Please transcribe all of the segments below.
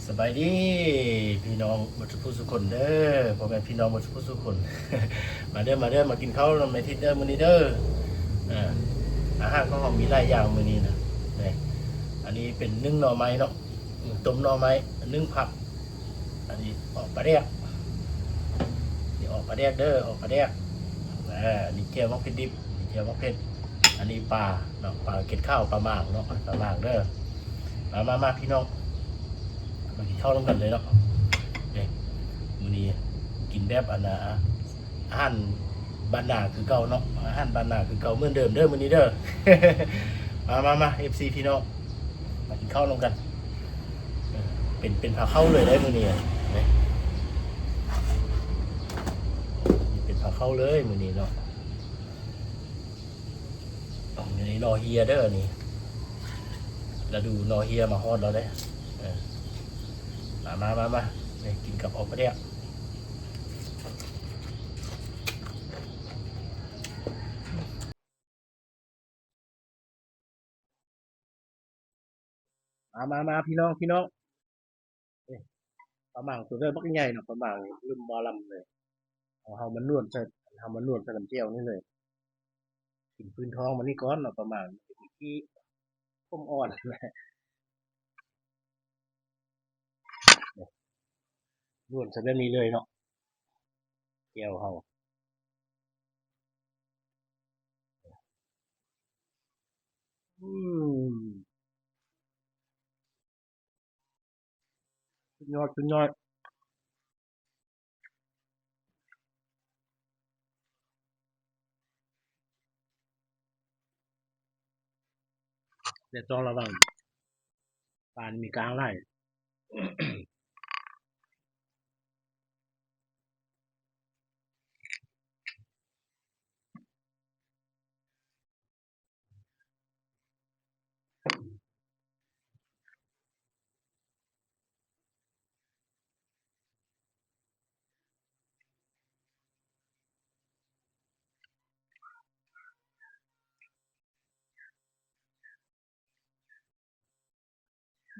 ສະບາຍດີພີ່ນ້ອງເບິດສູ່ຜູ້ສູ່ຄົນເດີ ພໍ່ແມ່ພີ່ນ້ອງເບິດສູ່ຜູ້ສູ່ຄົນ ມາເດີ ມາເດີ ມາກິນເຂົ້ານຳແມ່ທິດເດີມື້ນີ້ເດີ. ເອີ ອາຫານຂອງເຮົາມີຫຼາຍຢ່າງມື້ນີ້ນະ ນີ້ ອັນນີ້ເປັນໜຶ້ງໜໍ່ໄມ້ເນາະ ອືມ ຕົ້ມໜໍ່ໄມ້ ໜຶ້ງຜັກ ອັນນີ້ອອກປາແດກ ນີ້ອອກປາແດກເດີ ອອກປາແດກ ອາ ນີ້ແຈ່ວໝາກເຜັດດິບ ນີ້ແຈ່ວໝາກເຜັດ ອັນນີ້ປາເນາະ ປາເກັດຂາວ ປາໝາງເນາະ ປາໝາງເດີ. ມາ ມາ ມາ ພີ່ນ້ອງ ມາກິນເຂົ້ານຳກັນເລີຍເນາະ. ເອີ ມື້ນີ້ກິນແບບອັນນ່າ ອາຫານບ້ານນາຄືເກົ່າເນາະ ອາຫານບ້ານນາຄືເກົ່າເໝືອນເດີມເດີມື້ນີ້ເດີ. ມາ ມາ ມາ ເອັຟຊີ ພີ່ນ້ອງ ມາກິນເຂົ້ານຳກັນ ເປັນ ເປັນພາເຂົ້າເລີຍເດ້ມື້ນີ້ ເປັນພາເຂົ້າເລີຍມື້ນີ້ເນາະ. ອັນນີ້ໜໍ່ເຮຍເດີນີ້ ລະດູໜໍ່ເຮຍມາຮອດແລ້ວເດ້. ເອີ ມາ ມາ ມາ ມາ ນີ້ ກິນກັບອອກປາແດກ. ມາ ມາ ມາ ພີ່ນ້ອງ ພີ່ນ້ອງ ເອີ ປາໝາງໂຕເດີບັກໃຫຍ່ເນາະ ປາໝາງເລີ່ມບໍ່ລຳເລີຍ. ເຮົາ ເຮົາມານວນໃສ່ ເຮົາມານວນໃສ່ນ້ຳແຈ່ວນີ້ເລີຍ. ກິນພື້ນທ້ອງມັນນີ້ກ່ອນເນາະ ປາໝາງ ກິນຂີ້ຂົມອ່ອນ ນວນໃສ່ແບບນີ້ເລີຍເນາະ ແຈ່ວເຮົາ. ອືມ ສຸດຍອດ ສຸດຍອດ. ແຕ່ຕ້ອງລະວັງ ປານີ້ມີກ້າງຫຼາຍ.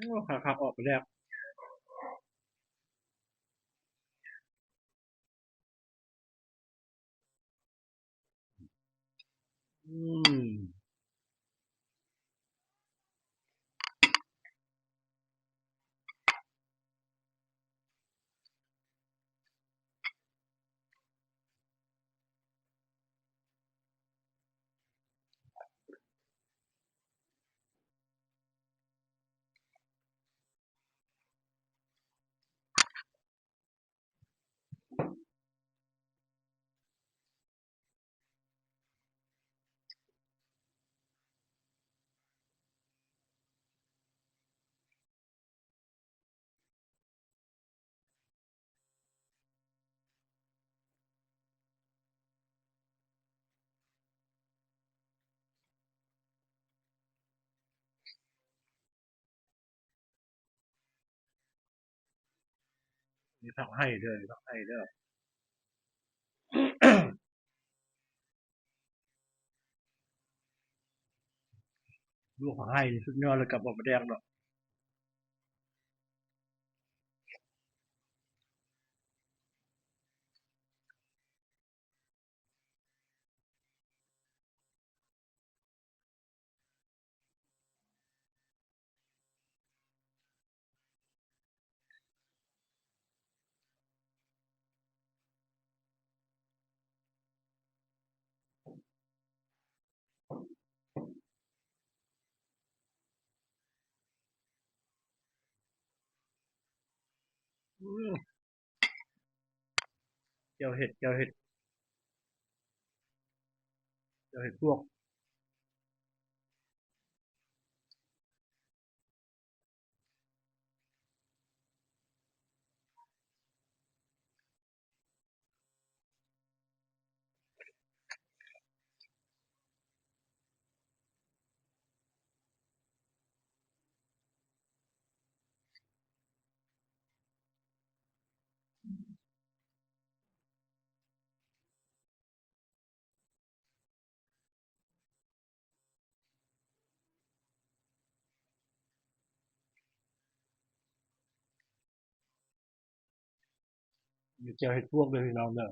ໂອ້ ຄັກໆ ອອກໄປແລ້ວ. ອືມ. ມີຜັກໄຫ່ເດີ ຜັກໄຫ່ເດີ ລວກຜັກໄຫ່ນີ້ສຸດຍອດເລີຍກັບປາແດກເນາະ. ອືມ ແຈ່ວເຫັດ ແຈ່ວເຫັດ ແຈ່ວເຫັດປວກ. ອ ຢູ່ແຈວເຫັດປວກເດີພີ່ນ້ອງເດີ.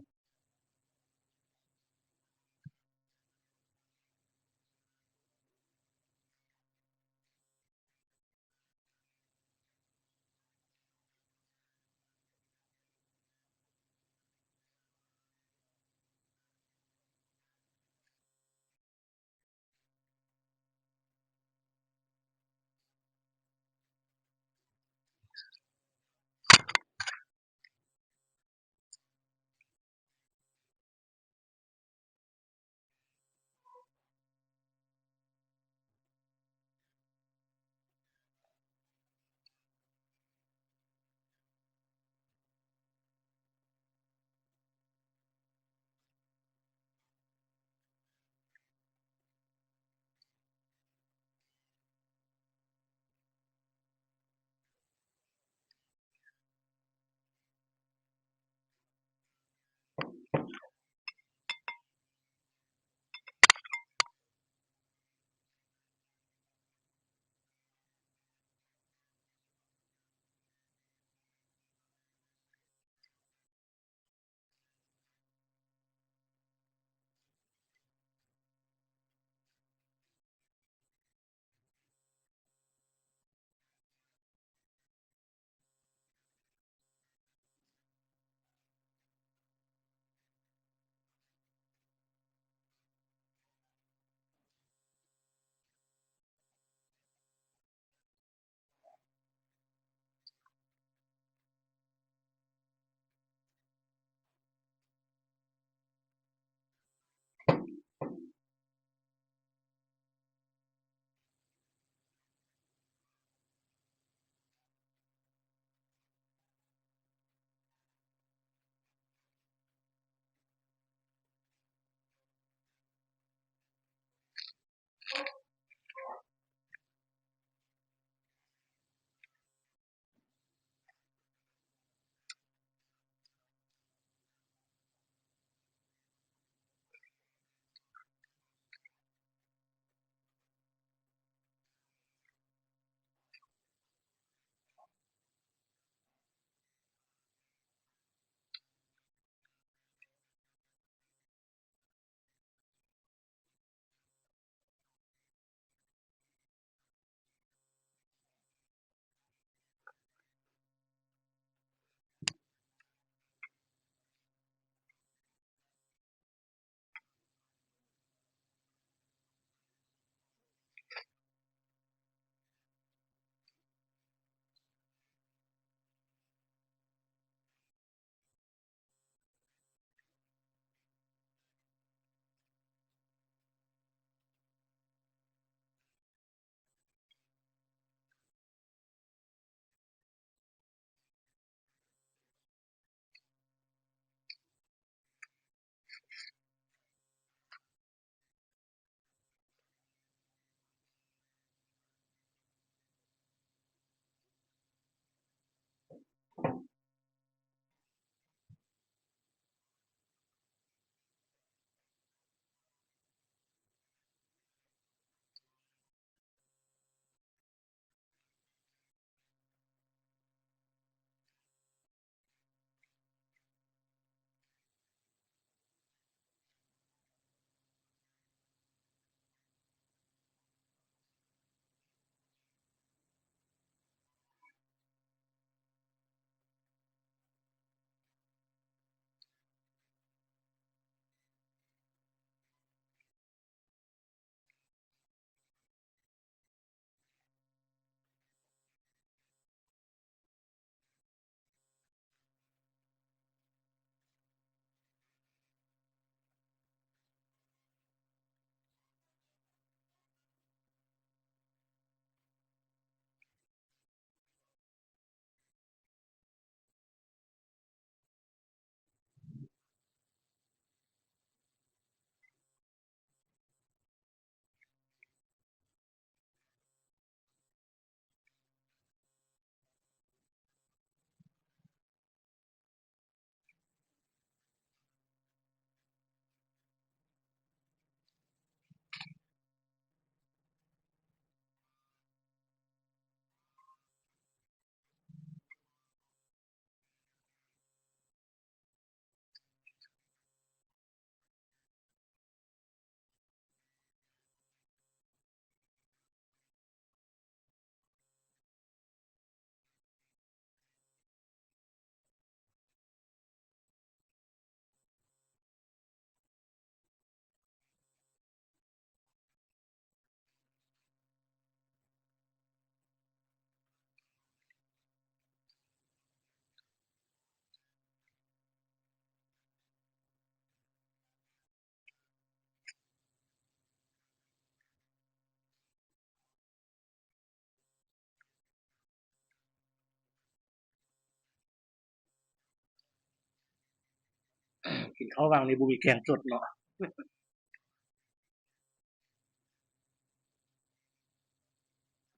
ກິນເຂົ້າຫວ່າງນີ້ບໍ່ມີແກງສົດເນາະ.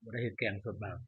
ບໍ່ໄດ້ເຮັດແກງສົດບາງ.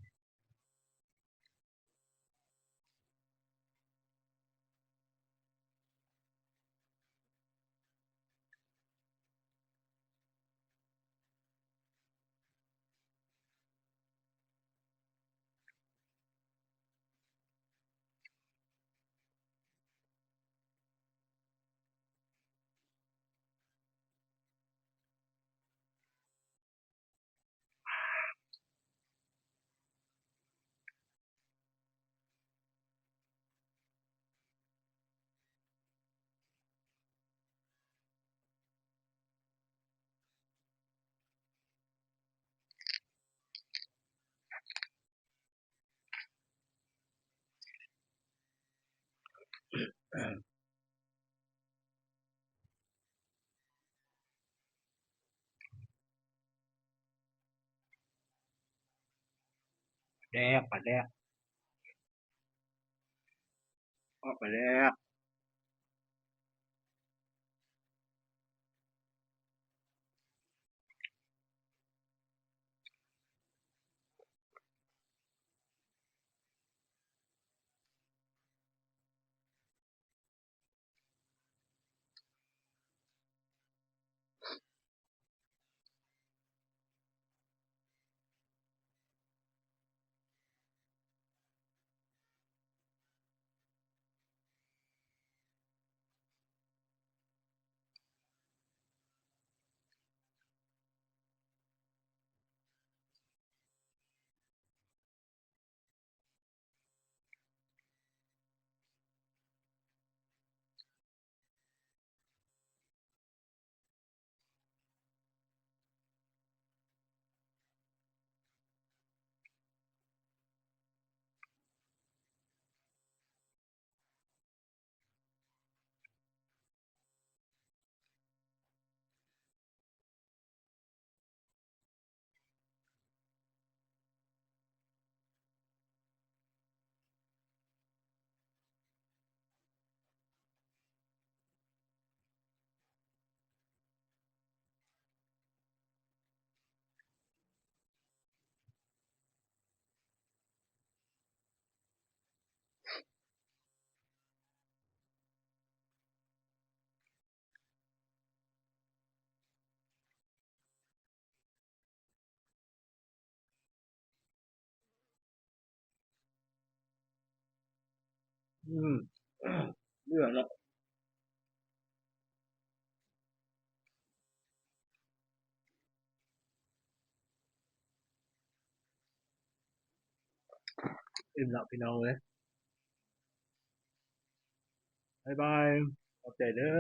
ແດກ ປາແດກ ອອກປາແດກ. ອືມ ເຫຼືອເນາະ. ອີ່ມແລ້ວພີ່ນ້ອງເອີຍ. ບາຍບາຍ ຂອບໃຈເດີ.